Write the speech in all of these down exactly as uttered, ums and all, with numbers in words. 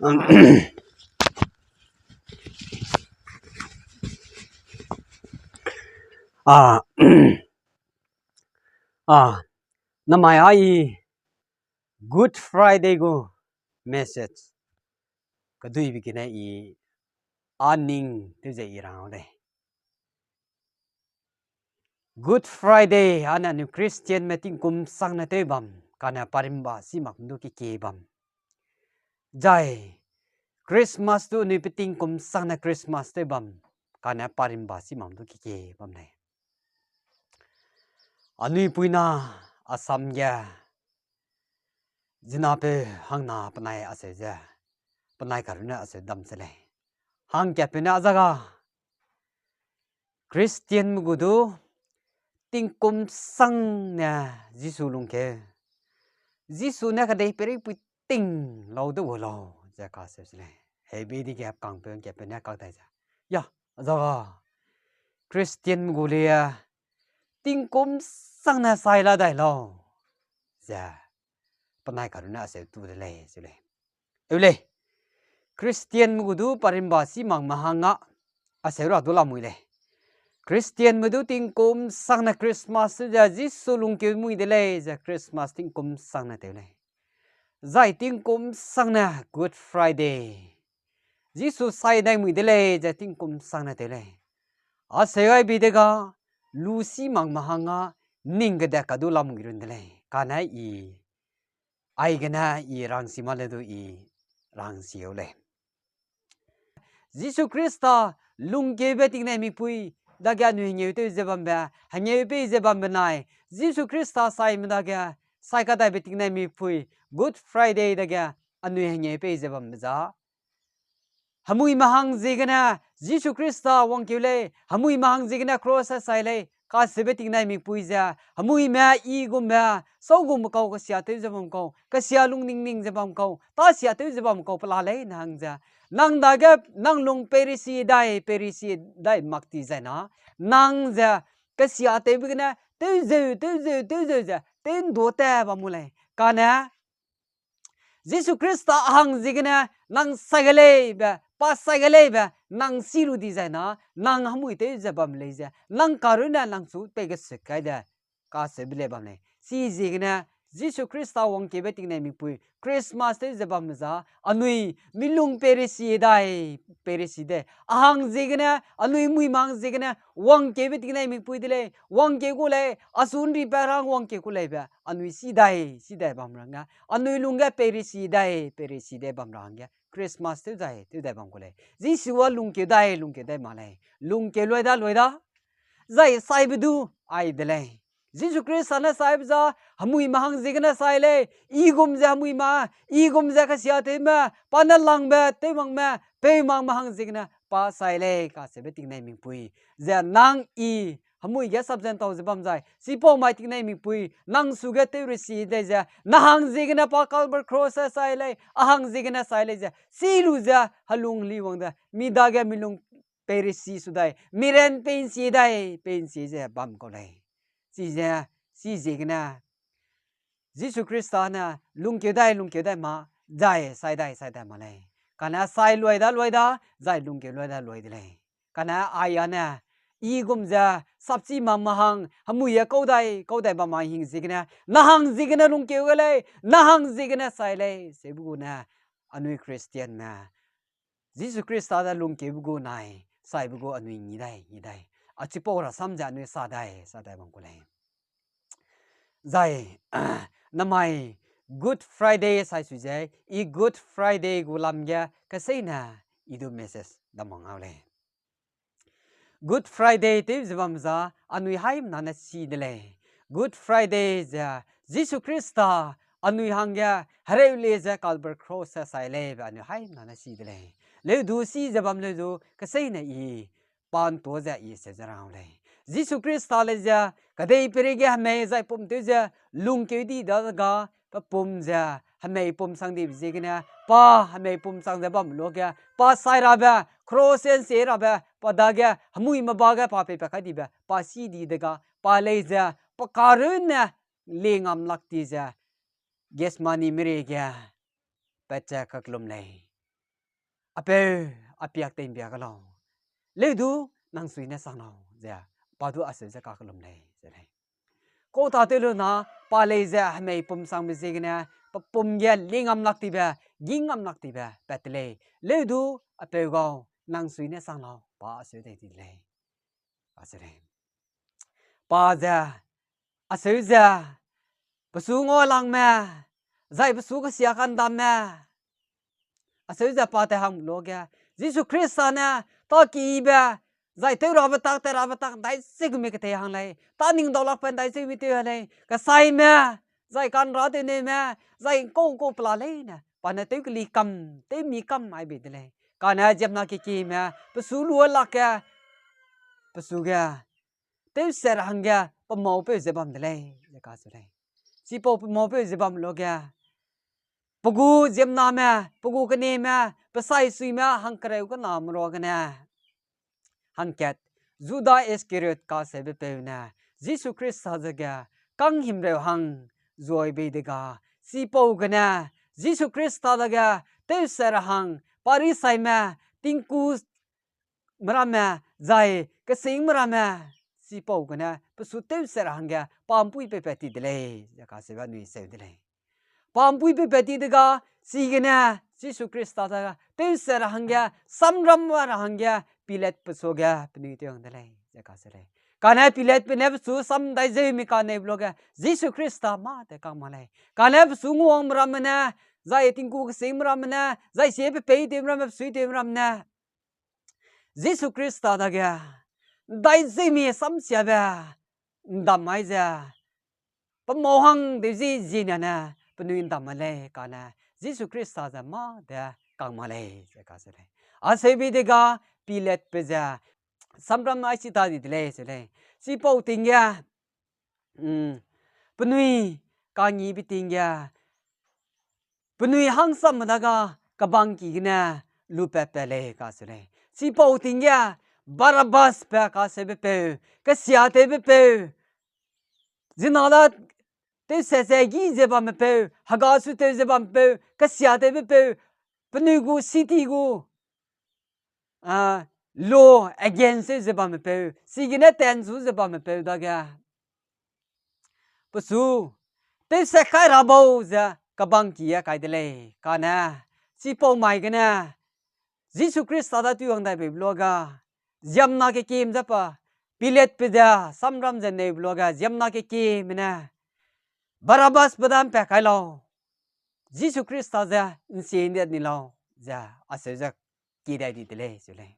A, a, namai a i Good Friday gu message keduibe gene i a ning tew ze i rang lei. Good Friday ane anui Christianme tingkum sangne tew bam, kane parimba si mak du kekie bam. Zai Christmas du anui pe tingkum sangne Christmas tew bam, kane parimba si mak du kekie bam lei. Anui puina Assam ge zinapeu hangna penai aseu ze, penai karune aseu dam se lei. Hangkatpeu ne a zaga Christianme gu du tingkum sangne Jisu lungkeu, Jisu ne kedei peireipui ting lau de gu lau ze kaseu se lei. Heibei dege hepkangpeu hangkatpeu ne kak dai ze, ya, a zaga Christianme gu le tingkum sangne sai la dai lau ze penai karune aseu tu de lei se lei. Eu lei, Christianme gu du parimba si makme hangge aseu ra du lamui lei. Christianme du tingkum sangne Christmas ze Jisu lungkeu mui de lei ze Christmas tingkum sangne tew lei. Zai tingkum sangne Good Friday, Jisu sai dai mui de lei ze tingkum sangne tew lei. Aseu aibi dega lu si makme hangge ning kedat ka du lamui run de lei. Kane i, aigene i rangsi ma le du i rangsi eu lei. Jisu Khrista lungkeube tingnai mipui dage anui hengeu tew ze bambe, hengeu pei ze bambe nai, Jisu Khrista saime dage, sai kadaibe tingnai mipui, Good Friday dage anui hengeu pei ze bambe za, hemuime hang ziegene Jisu Khrista wangkeu lei, hemuime hang ziegene cross a sai lei kaseube tingnai mipui ze, hemuime i gumbe, sau gumbe kau kesiatew ze bam kau, kesia lungning ning ze bam kau, tâ siatew ze bam kau pela lei nang ze. Nang dage nang lung peiresi dai, peiresi dai mak ti zai na, nang ze kesiatewbe gene tewzeu, tewzeu, tewzeu ze tew ndu te bam mu lei. Kane Jisu Khrista a hang ziegene nang sai ge leibe, pa sai ge leibe, nang si lu di zai na, nang hemui tew ze bam lei ze, nang karune nang chu pei gesut kai de, kaseube lei bam lei. Chiziegene, Jisu Khrista wangkeube tingnai mipui, Christmas tew ze bam za, anui mi lung peiresi dai, peiresi dai. A hang ziegene, anui mui mang ziegene, wangkeube tingnai mipui de lei, wangkeu gu lei, a sunripat rang wangkeu gu leibe, anui si dai, si dai bam ra hangge, anui lungge peiresi dai, peiresi dai bam ra hangge, Christmas tew dai, tew dai bam gu lei. Jisu a lungkeu dai, lungkeu dai ma lei. Lungkeu lui da, lui da. Zai saibe du, ai de lei. Jisu Khrista ne saibe za, hemuime hang ziegene sai lei, i gum ze hemuime, i gum ze kesiatewme, pa ne langbe, tew makme, peu makme hang ziegene, pa sai lei, kaseube tingnai mipui. Ze nang i, hemui ge sapzen tau ze bam zai, chipau mai tingnai mipui, nang suge tew resi dai ze, na hang ziegene pa Calvary Cross a sai lei, a hang ziegene sai lei ze, si lu ze, helung heli wang de, mi dage mi lung peiresi su dai, mi ran peinsi dai, peinsi ze bam kau lei. Chize, chiziegene, Jisu Khrista ne lungkeu dai, lungkeu dai ma, zai sai dai, sai dai ma lei. Kane sai lui da, lui da, zai lungkeu lui da, lui de lei. Kane ai a ne, i gum ze, sapchi mak me hang, hemui e kau dai, kau dai bam ma hing ziegene, na hang ziegene lungkeu ge lei, na hang ziegene sai lei, seube gu ne, anui Christianme, Jisu Khrista da lungkeube gu nai, saibe gu anui ngi dai, ngi dai. A chipau rasam ze anui sa dai, sa dai bam gu lei. Zai, namai Good Friday sai sui ze, i Good Friday gu lam ge keseine i du message da mang au lei. Good Friday tew ze bam za anui haimena ne si de lei. Good Friday ze Jisu Khrista anui hangge hereu le ze Calvary Cross a sai lei be anui haimena ne si de lei. Leu du si ze bam leu du keseine i pa ntua ze i seu ze rang lei. Jisu Khrista le ze kedei peireige hemei zai pum tew ze lungkeu di da ga, pe pum ze hemei pum sang dibe ziegene, pa hemei pum sang ze bam luage, pa sai rabe, cross e nsie rabe, pa dage, hemuime ba ge pa peipat kai dibe, pa si di de ga, pa lei ze, pa karunne, lingam lak di ze, Gethsemane miri ge, pat ze kakelum lei. A peu, a piak tei ’mbia ga lau. Leu du, nang sui ne sang lau, ze, pa du aseu ze kakellum lei, ze lei. Kau tâtew lu na, pa lei ze hemei pum sangbe ziegene, pe pum ge li ngam lak tibe, ging ngam lak tibe, pat te lei. Leu du, a peu gau, nang sui ne sang lau, pa aseu dei di de lei. Aseu lei. Pa ze, aseu ze, pe su ngau langme, zai pe su kesia kandamme, aseu ze pa te hang luage, Jisu Khrista ne, ta kibe, zai tew rabe tak, tew rabe tak, ’ndai ze gu mi ketei hang lei, ta ning dau lakbe ’ndai ze gu mi tew lei, kesaime, zai kanra tew neume, zai ’ngkau ’ngkau pela leine, pa ne tew keli kam, tew mi kam ai bei de lei. Kane ziemmena kekieme, pe su lua lakge, pe su ge, tewse ra hangge, pe maupeu ze bam de lei, ze kacheu lei. Chipau pe maupeu ze bam luage, pe gu ziemmename, pe gu kenieme, pe saisuime, hangkereu kename ruagene. Hangkat, Juda Iskariot kacheubepeu ne, Jisu Khrista dage, kang himreu hang, zuai bei dega, chipau gene, Jisu Khrista dage, tewse ra hang, Pharisaime, tingku meramme, zai, kesing meramme, chipau gene, pe su tewse ra hangge, pa ’mpuî peipat ti de lei, ze kacheube anui seu de lei. Pa ’mpuî peipat ti dega, chigene, Jisu Khrista dage, tewse ra hangge, samram ra hangge, Pilatbe suage, penui tew hang de lei, ze kacheu lei. Kane Pilatbe ne pe su sam ’ndai zeu mi kaneibe luage, Jisu Khrista mâ de kang mak lei. Kane pe su nguawangme ramme ne, zai tingku kesingme ramme ne, zai sie pe peitewme ramme, pe suitewme ramme ne, Jisu Khrista dage, ’ndai zeu mi samsiabe, ’ndam mai ze, pe mau hang deu zi ziene ne, penui ’ndam mai lei, kane, Jisu Khrista ze mâ de kang mak lei, ze kacheu lei. Acheube dega, Pilatbe ze, samram ai chi ta di de lei, seu lei. Chipau ting ge, penui, kangîbe ting ge, penui hangsamme dage, kebangki gene, lupatpat lei, kacheu lei. Chipau ting ge, Barabasbe kacheubepeu, kesiatewbepeu, zina da tewse ze gî ze bammepeu, hega su tew ze bammepeu, kesiatewbepeu, penui gu city gu, law against ze bammepeu, chigene tenchu ze bammepeu dage, pe su, tewse kai ra bau ze kebangki a kai de lei, kane, chipau mai gene, Jisu Khrista da tui hang dai beibe luage, ziemmena kekim ze pa, Pilatbe ze, samram ze neube luage, ziemmena kekime ne, Barabasbe da ’mpat kai lau, Jisu Khrista ze, ’nsie ’ndiat ni lau, ze, acheu ze, ki dai di de lei, seu lei.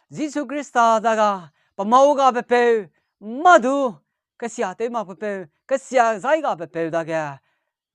Jisu Khrista dage, pe mau gabepeu, mâ du, kesiatew makbepeu, kesia zai gabepeu dage,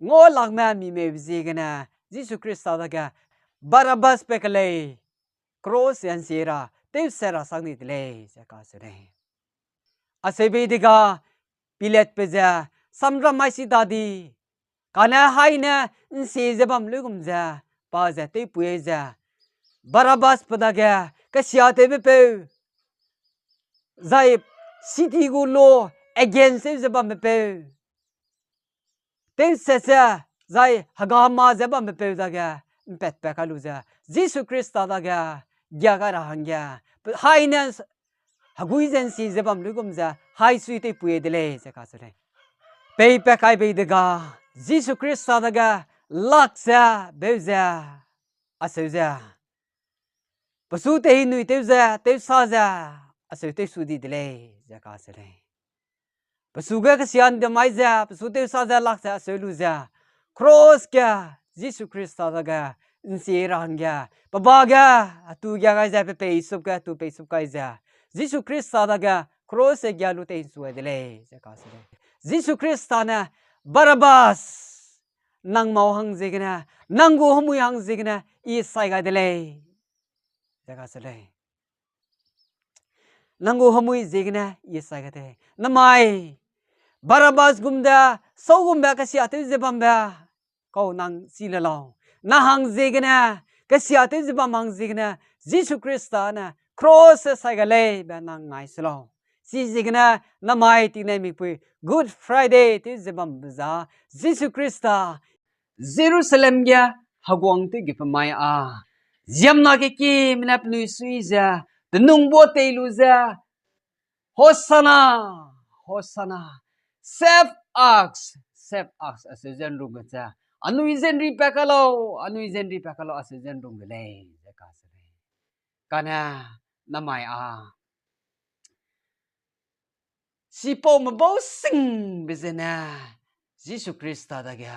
ngaulakme mimeube ziegene, Jisu Khrista dage, Barabasbe kelei, cross ge ’nsie ra, tewse ra sang di de lei, ze kacheu lei. Acheube dega, Pilatbe ze, samram mai si ta di, kane haine ’nsie ze bam luigum ze, pa ze tewpui ze, Barabasbe dage, kesiatewbepeu, zai city gu law against tew ze bammepeu, tewse ze, zai hega ma ze bammepeu dage, ’mpatpat kai lu ze, Jisu Khrista dage, gia gai ra hangge, haine hegui ze ’nsie ze bam luigum ze, haisui tewpui de lei, ze kacheu lei. Peipat kai bei dega, Jisu Khrista dage, lak ze, beu ze, acheu ze, pe su tei nui tew ze, tewsa ze, acheu tewsu di de lei, ze kacheu lei. Pe su ge kesian de mai ze, pe su tewsa ze lak ze acheu lu ze, cross ge, Jisu Khrista dage, ’nsie ra hangge, pe ba ge, atu gia gai ze, pe peisup ge, atu peisup kai ze, Jisu Khrista dage, cross ge gia lu tei ’nsu gai de lei, ze kacheu lei. Jisu Khrista ne, Barabas, nang mau hang ziegene, nang gu hemui hang ziegene, I sai gai de lei, ze kacheu lei. Nang gu hemui ziegene, I sai gai de lei. Namai, Barabas gum de, sâu gumbe kesiatew ze bambe, kau nang chi le lau. Nang hang ziegene, kesiatew ze bam hang ziegene, Jisu Khrista ne, cross ge sai gai lei be nang ngai se lau. Chiziegene, namai tingnai mikpui, Good Friday tew ze bambe za, Jisu Khrista, Jerusalem ge heguang tewgepemai â, Ziemmena kekime ne penui sui ze, penungbo tei lu ze, Hosanna, Hosanna, save us, save us, aseu ze ’nrung ge ze, anui ze ’nri pa kai lau, anui ze ’nri pa kai lau, aseu ze ’nrung de lei, ze kacheu lei. Kane, namai â sipaume bau singbe zene, Jisu Khrista dage,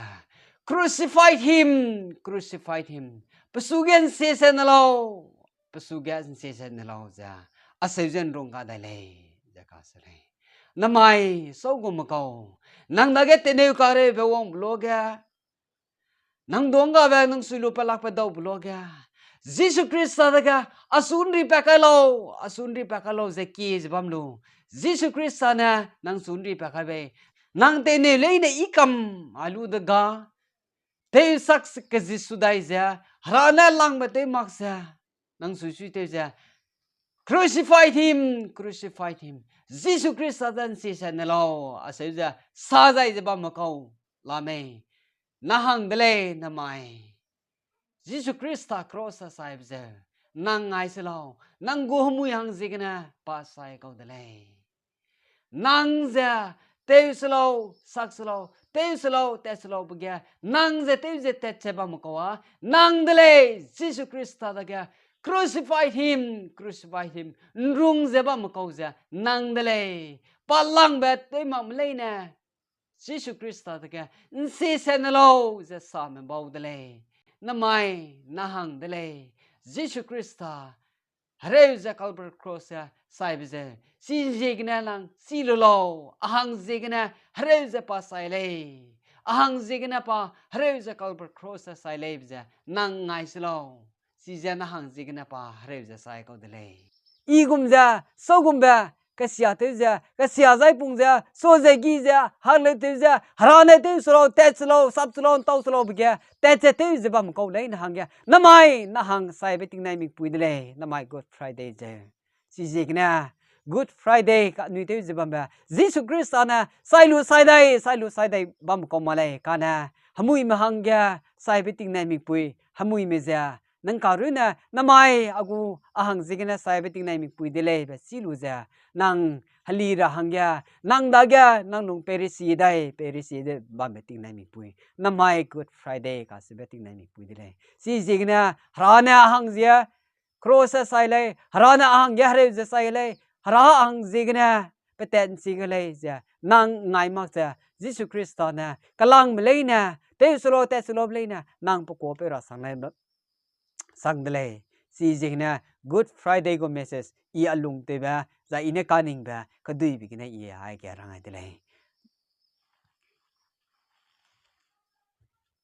Crucified him, crucified him. Pe su ge ’nsie se ne lau, pe su ge ’nsie se ne lau ze, aseu ze ’nrung ga dai lei, ze kacheu lei. Namai, sâu gume kau, nang dage teneu kareube wangbe luage, nang duânggabe nang sui lu pelakbe daube luage, Jisu Khrista dage, a su ’nri pa kai lau, a su ’nri pa kai lau ze kie ze bam lu. Jisu Khrista ne nang su ’nri pa kai bei. Nang teneu leine i kam a lu de ga, tewsak keji su dai ze, Hera ne langbe tew mak ze, nang sui sui tew ze, Crucified him, crucified him. Jisu Khrista ze ’nsie se ne lau, aseu ze sa zai ze bamme kau la mei. Na hang de lei namai. Jisu Khrista cross a saibe ze, nang ngai se lau, nang gu hemui hang ziegene pa sai kau de lei. Nang ze tew se lau, sak se lau, tew se lau, tat se lau be ge, nang ze tew ze tat ze bamme kau â, nang de lei, Jisu Khrista dage, crucified him, crucified him, ’nrung ze bamme kau ze, nang de lei, pa langbe tew makme leine, Jisu Khrista dage, ’nsie se ne lau ze same bau de lei. Namai, na hang de lei, Jisu Khrista, hereu ze Calvary cross ge saibe ze, chiziegene nang chi lu lau, a hang ziegene hereu ze pa sai lei. A hang ziegene pa hereu ze Calvary cross ge sai leibe ze, nang ngai se lau. Chize na hang ziegene pa hereu ze sai kau de lei. I gum ze, sâu gumbe, kesiatew ze, kesia zai pung ze, sa ze gi ze, hakleutew ze, Hera ne tew se lau, tat se lau, sap se lau, ’ntau se lau be ge, tat ze tew ze bamme kau lei na hangge. Namai, na hang saibe tingnai mikpui de lei, namai Good Friday ze. Chiziegene, Good Friday kanui tew ze bambe, Jisu Khrista ne sai lu sai dai, sai lu sai dai bamme kau ma lei, kane, hemuime hangge, saibe tingnai mikpui, hemuime ze, nang karune, namai a gu a hang ziegene saibe tingnai mikpui de lei be chi lu ze, nang heli ra hangge, nang dage, nang lung peiresi dai, peiresi de bambe tingnai mikpui. Namai Good Friday kacheube tingnai mikpui de lei. Chiziegene, Hera ne a hang zie, cross ge sai lei, Hera ne a hangge hereu ze sai lei, Hera a hang ziegene, petat ’nchi ge lei ze, nang ngai mak ze, Jisu Khrista ne, kelangbe leine, tew se lau, tat se laube leine, nang pe kuâpeu ra sang lei, sang de lei. Chiziegene Good Friday gu message i a lungtewbe, zai i ne kaningbe, keduibe gene i aige rang ai de lei.